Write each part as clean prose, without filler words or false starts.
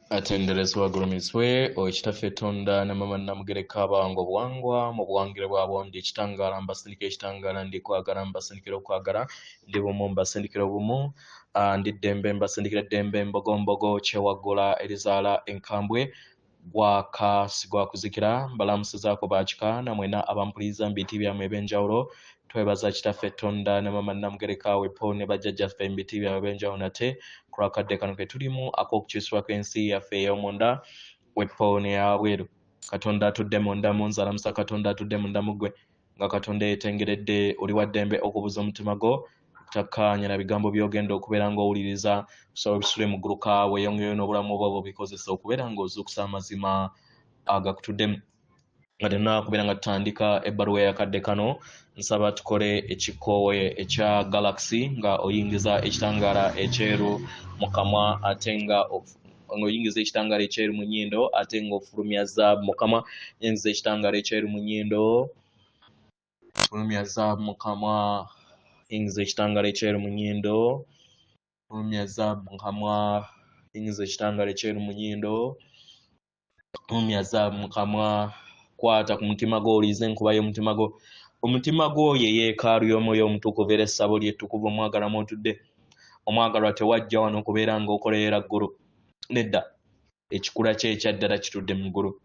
Atenderezebwa agulumizibwe oyo Kitaffe Tonda ne Maama Namugereka abawanga obuwangwa mu buwangire bwabwo. Ndi ekitangaala mbasindikira ekitangaala, ndi kwagala mbasindikira okwagala, ndi bumu mbasindikira obumu, ndi ddembe mbasindikira eddembe, mbogombogo kyewaggula erizaala enkambwe, gwaka sigwakuzikira. Mbalamusizaako bakika namwena abampuliriza mu biti byammwe ebyenjawulo. Twebaza Kitaffe Tonda ne Maama Namugereka wepo ne bajjajjaffe mu biti byabwe ebyenjawulo nate ku lwakadde kano ke tulimu ak'okukyusibwa kw'ensi yaffe ey'omunda wepo n'eyabweru. Katonda atudde munda mu nze alamusa Katonda atudde munda mu ggwe, nga Katonda yeetengeredde oli wa ddembe okubuza omutima gwo okutakkaanya na bigambo by'ogenda okubeera ng'owuliriza, kusaba bisule mu gguluka weeyongereyo n'obulamu bwo bw'obikozesa okubeera ng'ozuukusa amazima agakutuddemu. Nga tennaba kubeera nga tutandika ebbaluwa eyakadde kano, nsaba tukole ekikoowe ekya Galaxy nga oyingiza ekitangaala ekyeru mu kamwa ate nga ng'oyingiza ekitangaala ekyeru mu nnyindo ate ng'ofulumya zaabu mu kamwa. Yingiza ekitangaala ekyeru mu nnyindo, fulumya zaabu mu kamwa. Yingiza ekitangaala ekyeru mu nnyindo, fulumya zaabu mu kamwa. Yingiza ekitangaala ekyeru mu nnyindo, fulumya zaabu mu kamwa. Kwata ku mutima gwo, owulirize enkuba y'omutima gwo. Omutima gwo ye yeekaalu y'omwoyo omutukuvu era essabo lye ettukuvu omwagalwa mw'otudde. Omwagalwa tewajja wano okubeera ng'okolerera ggulu. Nedda, ekikula kye ekya ddala kitudde mu ggulu.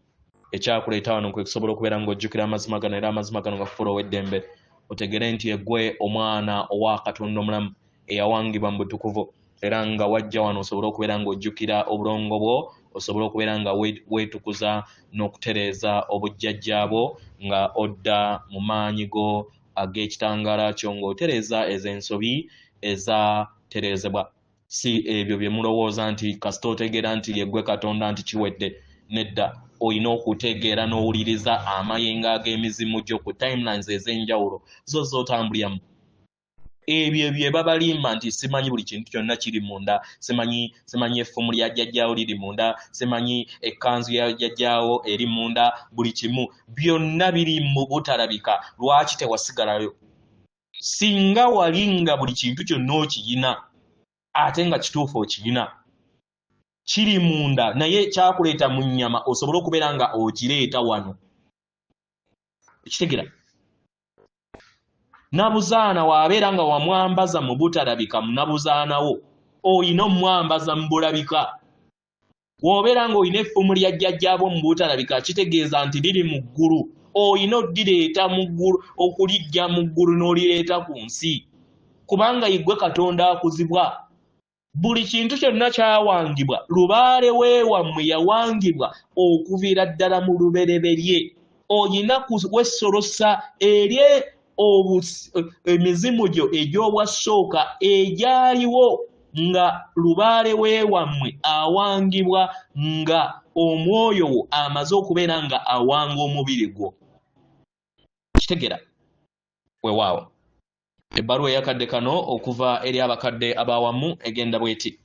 Ekyakuleeta wano kwe kusobola okubeera ng'ojjukira amazima gano era amazima gano gakufuula ow'eddembe. Otegere nti eggwe omwana owa Katonda omulamu eyawangibwa mu butukuvu, era nga wajja wano osobole okubeera ng'ojjukira obulongo bwo, osobole okubeera nga weetukuza n'okutereeza obujjajja bwo nga odda mu maanyi go ag'ekitangaala kyo ng'otereeza ez'ensobi ezatereezebwa. Si ebyo bye mulowooza nti kasita otegeera nti yeggwe Katonda nti kiwedde. Nedda, olina okutegeera n'owuliriza amayengo ag'emizimu gyo ku timelines ez'enjawulo zo z'otambuliramu. Ebyo bye babalimba nti simanyi buli kintu kyonna kiri munda, simanyi effumu lya jjajjaawo liri munda, simanyi ekkanzu ya jjajjaawo eri munda, buli kimu byonna biri mu butalabika. Lwaki tewasigalayo? Singa wali nga buli kintu kyonna okiyina ate nga kituufu okiyina, kiri munda naye kyakuleeta mu nnyama osobole okubeera nga okireeta wano. Ekitegera nabuzaana w'abeera nga wamwambaza mu butalabika, munabuzaana wo olina omwambaza mu bulabika. W'obeera ng'olina effumu lya jjajjaabo mu butalabika, kitegeeza nti liri mu ggulu, olina oddireeta mu ggulu, okuliggya mu ggulu n'olireeta ku nsi, kubanga yeggwe Katonda akuzibwa. Buli kintu kyonna kyawangibwa lubaale weewammwe yawangibwa okuviira ddala mu lubereberye. Olina kuwesolosa eri emizimu gyo egy'obwassooka egyaliwo nga lubaale weewammwe awangibwa nga omwoyo wo amaze okubeera nga awanga omubiri gwo. Kitegera? Weewaawo. Ebbaluwa eyakadde kano okuva eri abakadde abawamu egenda bw'eti.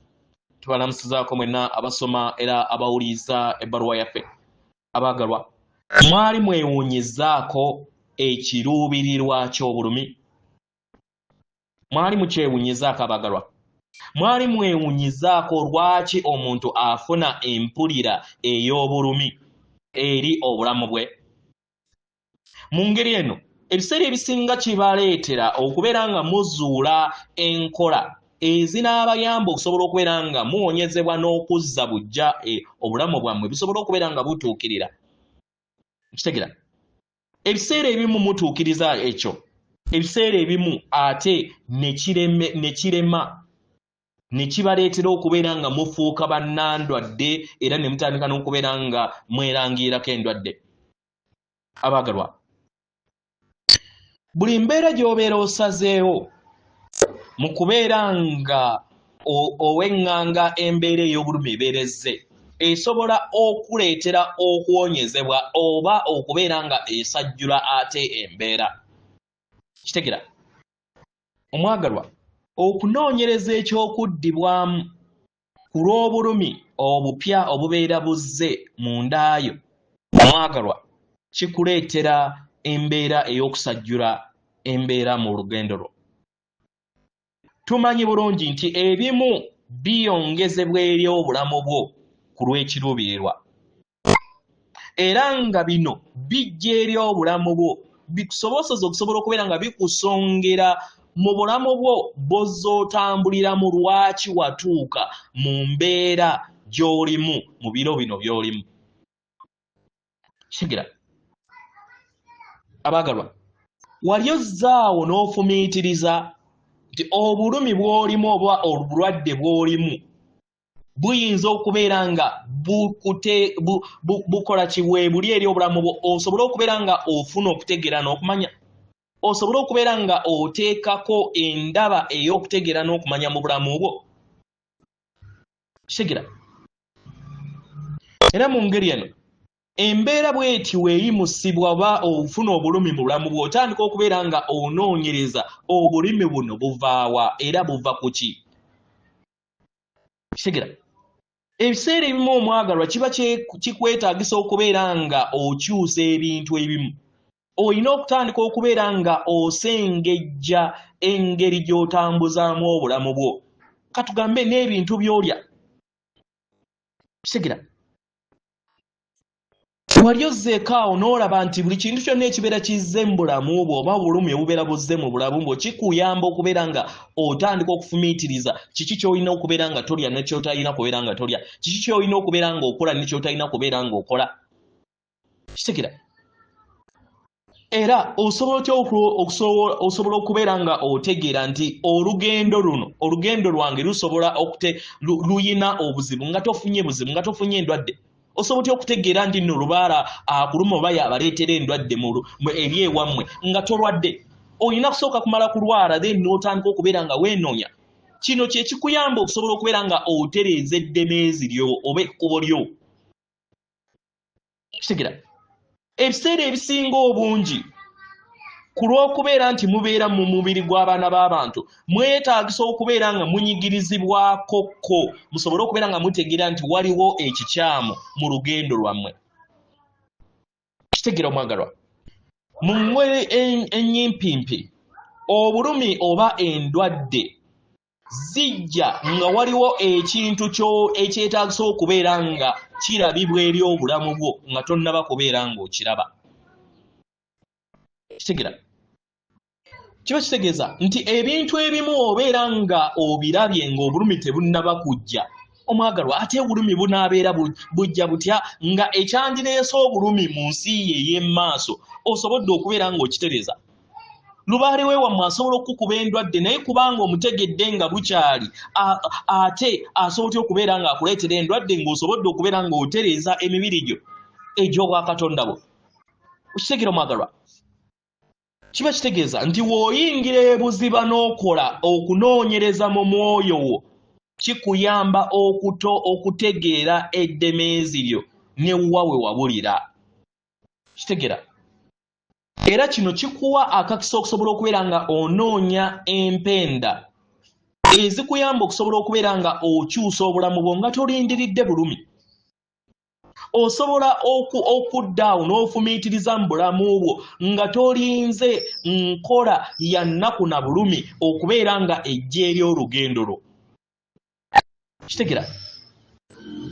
Tubalamusizaako mwenna abasoma era abawuliriza ebbaluwa yaffe. Abaagalwa, mwali mwewuunyizzaako ekiruubirirwa ky'obulumi? Mwali mukyewuunyizaako abaagalwa? Mwali mwewuunyizaako lwaki omuntu afuna empulira ey'obulumi eri obulamu bwe? Mu ngeri eno, ebiseera ebisinga kibaleetera okubeera nga muzuula enkola ezinaabayamba okusobola okubeera nga muwonyezebwa n'okuzza buggya obulamu bwammwe busobole okubeera nga butuukirira. Kitegera? Ebiseera ebimu mutuukiriza ekyo, ebiseera ebimu ate ne kirema ne kibaleetera okubeera nga mufuuka bannandwadde era ne mutandika n'okubeera nga mwerangirirako endwadde. Abaagalwa, buli mbeera gy'obeera osazeewo mu kubeera nga oweŋŋanga embeera ey'obulumi ebeera ezze, esobola okuleetera okuwonyezebwa oba okubeera nga esajjula ate embeera. Kitegera? Omwagalwa, okunoonyereza eky'okuddibwamu ku lw'obulumi obupya obubeera buzze mu nda yo, omwagalwa, kikuleetera embeera ey'okusajjula embeera mu lugendo lwo. Tumanyi bulungi nti ebimu biyongezebwa eri obulamu bwo ku lw'ekiruubirirwa. Era nga bino bijja eri obulamu bwo bikusoboseza okusobola okubeera nga bikusongera mu bulamu bwo bw'ozze otambuliramu, lwaki watuuka mu mbeera gy'olimu mu biro bino by'olimu. Kigira abaagalwa, wali ozzaawo n'ofumiitiriza nti obulumi bw'olimu oba obulwadde bw'olimu buyinza okubeera nga bukola kiweebuli eri obulamu bwo, osobole okubeera nga ofuna okutegeera n'okumanya, osobole okubeera nga oteekako endaba ey'okutegeera n'okumanya mu bulamu bwo. Kitegeera? Era mu ngeri eno, embeera bw'eti weeyimusibwa oba ofuna obulumi mu bulamu bwo, otandika okubeera nga onoonyereza obulumi buno buvaawa era buva ku ki. Kitegeera? Ebiseera ebimu, omwagalwa, kiba kikwetaagisa okubeera nga okyusa ebintu ebimu. Olina okutandika okubeera nga osengejja engeri gy'otambuzaamu obulamu bwo, katugambe n'ebintu by'olya. Kitegeera? Wali ozzeeko awo n'olaba nti buli kintu kyonna ekibeera kizze mu bulamu bwo oba obulumi obubeera buzze mu bulamu bwo kikuyamba okubeera nga otandika okufumiitiriza kiki ky'olina okubeera nga tolya ne ky'otalina kubeera nga tolya, kiki ky'olina okubeera ng'okola ne ky'otalina kubeera ng'okola. Kitegeera? Era osobola otya osobola okubeera nga otegeera nti olugendo luno, olugendo lwange lusobola luyina obuzibu nga tofunye buzibu, nga tofunye endwadde? Osobola otya okutegeera nti nno lubaala akuluma oba yabaleetera endwadde eri ewammwe nga tolwadde? Olina kusooka kumala kulwala, then n'otandika okubeera nga weenoonya. Kino kye kikuyamba okusobola okubeera nga otereeza eddemeezi lyo oba ekkubo lyo. Kitegeera? Ebiseera ebisinga obungi, ku lw'okubeera nti mubeera mu mubiri gw'abaana b'abantu, mwetaagisa okubeera nga munyigirizibwako ko musobole okubeera nga mutegeera nti waliwo ekikyamu mu lugendo lwammwe. Kitegeera, omwagalwa? Mu ngeri enyimpimpi, obulumi oba endwadde zijja nga waliwo ekintu ekyetaagisa okubeera nga kirabibwa eri obulamu bwo nga tonnaba kubeera ng'okiraba. Kitegeera? Kiba kitegeeza nti ebintu ebimu obeera nga obirabye ng'obulumi tebunnaba kujja. Omwagalwa, ate obulumi bunaabeera bujja butya nga ekyandireese obulumi mu nsi ye ey'emmaaso osobodde okubeera ng'okitereeza? Lubaale we wammwe asobola okukukuba endwadde, naye kubanga omutegedde nga bukyali, ate asobola otya okubeera ng'akuleetera endwadde ng'osobodde okubeera ng'otereeza emibiri gyo egy'obwakatonda bwo? Okitegeera, omwagalwa? Kiba kitegeeza nti w'oyingira ebuziba n'okola okunoonyereza mu mwoyo wo, kikuyamba okutegeera eddemeezi lyo ne wa we wabulira. Kitegeera? Era kino kikuwa akakisa okusobola okubeera nga onoonya empenda ezikuyamba okusobola okubeera nga okyusa obulamu bwo nga tolindiridde bulumi. Osobola okudda awo n'ofumiitiriza mu bulamu bwo nga tolinze nkola ya nnaku na bulumi okubeera nga ejja eri olugendo lwo. Kitegeera?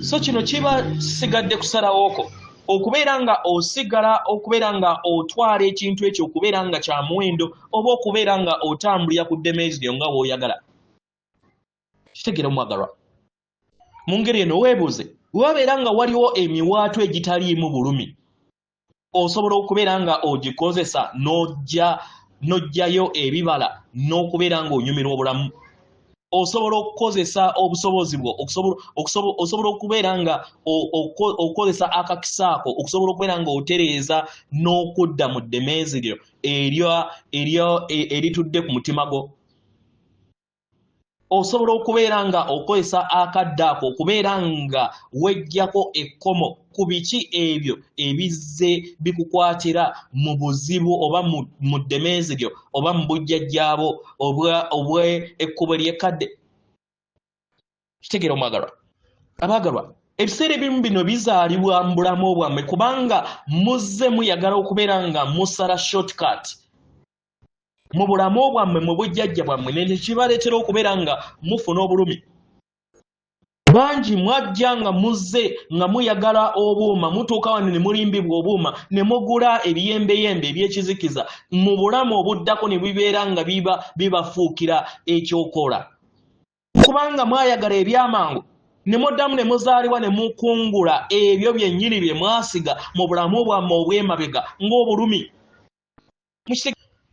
So kino kiba kisigadde kusalawooko okubeera nga osigala okubeera nga otwala ekintu ekyo okubeera nga kya muwendo oba okubeera nga otambulira ku ddemeezi lyo nga w'oyagala. Kitegeera, omwagalwa? Mu ngeri eno, weebuuze bwe wabeera nga waliwo emiwaatwa egitaliimu bulumi, osobola okubeera nga ogikozesa n'ojja n'oggyayo ebibala n'okubeera ng'onyumirwa obulamu? Osobola okukozesa obusobozi bwo, osobola okubeera nga okozesa akakisa ako okusobola okubeera ng'otereeza n'okudda mu ddemeezi lyo eritudde ku mutima gwo? Osobola okubeera nga okozesa akadde ako okubeera nga weggyako ekkomo ku biki ebyo ebizze bikukwatira mu buzibu oba mu ddemeezi lyo oba mu bujjajjaabo obw'ekkubo ly'ekkadde? Kitegeera, omwagalwa? Abaagalwa, ebiseera ebimu bino bizaalibwa mu bulamu bwammwe kubanga muzze muyagala okubeera nga musala shortcut mu bulamu bwammwe, mu bujjajja bwammwe, nekibaleetera okubeera nga mufuna obulumi. Bangi mwajja nga muzze nga muyagala obuuma, mutuuka wano ne mulimbibwa obuuma, ne mugula ebiyembeyembe eby'ekizikiza mu bulamu obuddako ne bibeera nga bibafuukira ekyokola. Kubanga mwayagala ebyamangu, ne muddamu ne muzaalibwa ne mukungula ebyo byennyini bye mwasiga mu bulamu bwammwe obw'emabega ng'obulumi.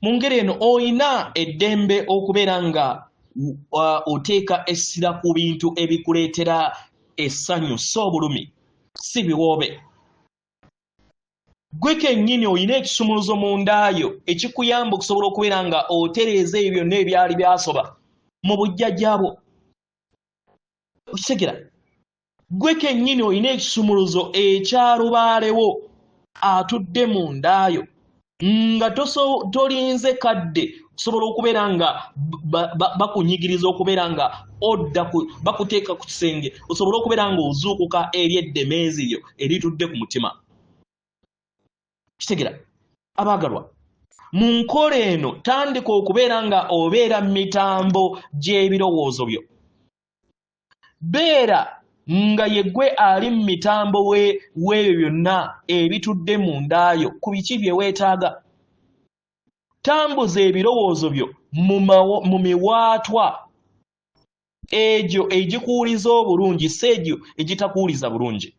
Mu ngeri eno olina eddembe okubeera nga oteeka essira ku bintu ebikuleetera essanyu, si obulumi, si biwoobe. Gwe kennyini olina ekisumuluzo mu ndaayo ekikuyamba okusobola okubeera nga otereeza ebyo byonna ebyali byasoba mu bujjajjaabwo. Okitegera? Gwe kennyini olina ekisumuluzo ekya lubaalewo atudde mu ndaayo nga tolinze kadde okusobola okubeera nga bakunyigiriza okubeera nga odda bakuteeka ku kisenge osobole okubeera nga ozuukuka eri eddemeezi lyo eritudde ku mutima. Kitegera? Abaagalwa, mu nkola eno tandika okubeera nga obeera mu mitambo gy'ebirowoozo byo. Beera nga yeggwe ali mu mitambo w'ebyo byonna ebitudde mu ndaayo ku biki bye weetaaga. Tambuza ebirowoozo byo mu miwaatwa egyo egikuwuliza obulungi, si egyo egitakuwuliza bulungi.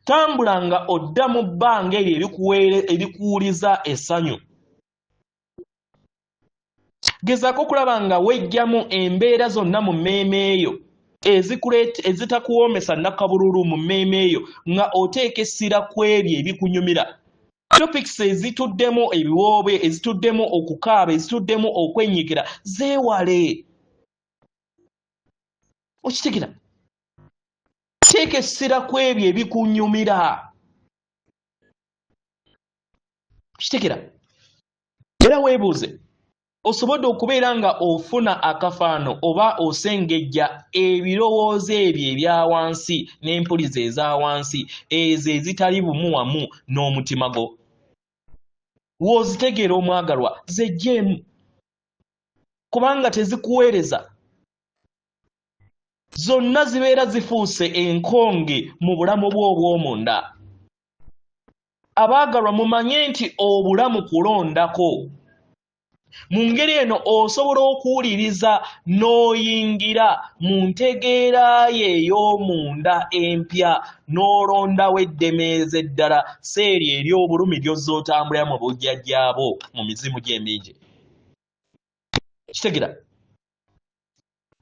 Tambula nga odda mu bbanga eryo erikuwuliza essanyu. Gezaako okulaba nga weggyamu embeera zonna mu mmeeme eyo ezitakuwoomesa nnakabululu mu mmeeme eyo, nga oteeka essira ku ebyo ebikunyumira. Topics ezituddemu ebiwoobe, ezituddemu okukaaba, ezituddemu okwenyigira, zeewale. Okitegera? Teeka essira ku ebyo ebikunyumira. Okitegera? Era weebuuze, osobodde okubeera nga ofuna akafaano oba osengejja ebirowoozo ebyo ebya wansi n'empuliza eza wansi ezo ezitali bumu wamu n'omutima gwo? W'ozitegeera omwagalwa, zejjeemu, kubanga tezikuweereza. Zonna zibeera zifuuse enkonge mu bulamu bwo obw'omunda. Abaagalwa, mumanye nti obulamu kulondako. Mu ngeri eno osobola okuwuliriza n'oyingira mu ntegeera ye ey'omunda empya, n'olondawo eddemeezi eddala, si eryo ery'obulumi ly'ozze otambulira mu bujjajjaabo mu mizimu gy'emingi. Kitegera?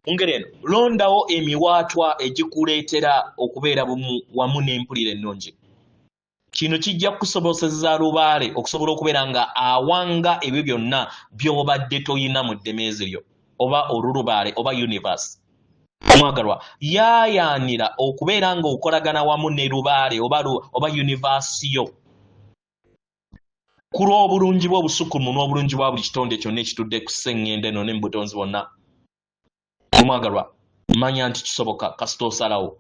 Mu ngeri eno londawo emiwaatwa egikuleetera okubeera bumu wamu n'empulira ennungi. Kino kijja kukusobozesa lubaale okusobola okubeera nga awanga ebyo byonna by'obadde toyina mu ddemeezi lyo oba olulubaale oba universe. Omwagalwa, yaayaanira okubeera nga okolagana wamu ne lubaale oba universe yo ku lw'obulungi bwe obusukulumu n'obulungi bwa buli kitonde kyonna ekitudde ku sseŋŋendo eno ne mu butonzi bwonna. Omwagalwa, manya nti kisoboka kasita osalawo.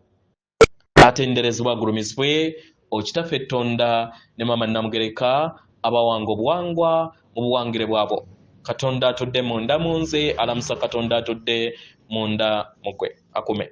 Atenderezebwa agulumizibwe Okitaffe Ttonda ne Maama Nnamugereka abawanga obuwangwa mu buwangire bwabwo. Katonda atudde munda mu nze alamusa Katonda atudde munda mu ggwe. Akume.